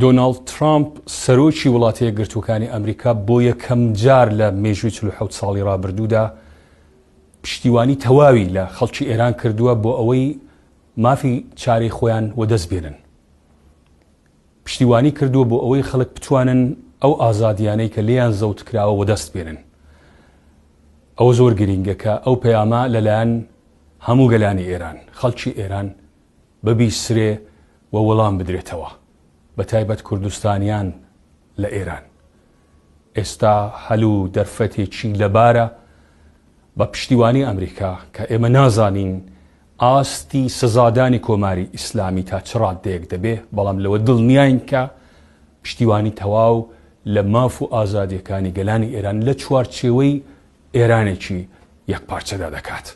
دۆناڵد ترامپ سەرۆکی وڵاتە یەکگرتووەکانی ئەمریکا بۆ یەکەم جار لە مێژووی 47 ساڵی ڕابردوودا پشتیوانی تەواوی لە خەڵکی ئێران کردووە بۆ ئەوەی مافی چارەی خۆیان وەدەست بێنن. پشتیوانی کردووە بۆ ئەوەی خەڵک بتوانن ئەو ئازادیانەی کە لێیان زەوت کراوە وەدەست بێنن. ئەوە زۆر گرینگە کە ئەو پەیامە لەلایەن هەموو گەلانی ئێران، خەڵکی ئێران ببیسرێ و وەڵام بدرێتەوە، بە تایبەت کوردستانیان لە ئێران. ئێستا هەل و دەرفەتێکی لەبارە بە پشتیوانی ئەمریکا کە ئێمە نازانین ئاستی سزادانی کۆماری ئیسلامی تا چ ڕاددەیەک دەبێ، بەڵام لەوە دڵنیاین کە پشتیوانی تەواو لە ماف و ئازادییەکانی گەلانی ئێران لە چوارچێوەی ئێرانێکی یەکپارچەدا دەکات.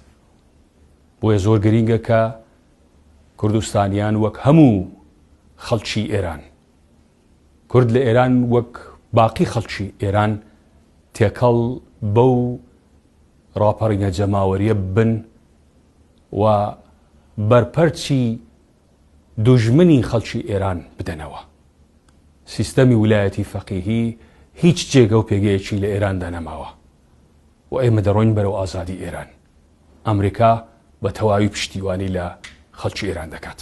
بۆیە زۆر گرینگە کە کوردستانیان وەک هەموو خەڵکی ئێران، کورد لە ئێران وەک باقی خەڵکی ئێران تێکەڵ بەو ڕاپەڕینە جەماوەریە بن و بەرپەرچی دوژمنی خەڵکی ئێران بدەنەوە. سیستەمی ولایەتی فەقیهی هیچ جێگە و پێگەیەکی لە ئێراندا نەماوە و ئێمە دەڕۆین بەرەو ئازادی ئێران. ئەمریکا بە تەواوی پشتیوانی لە خەڵکی ئێران دەکات.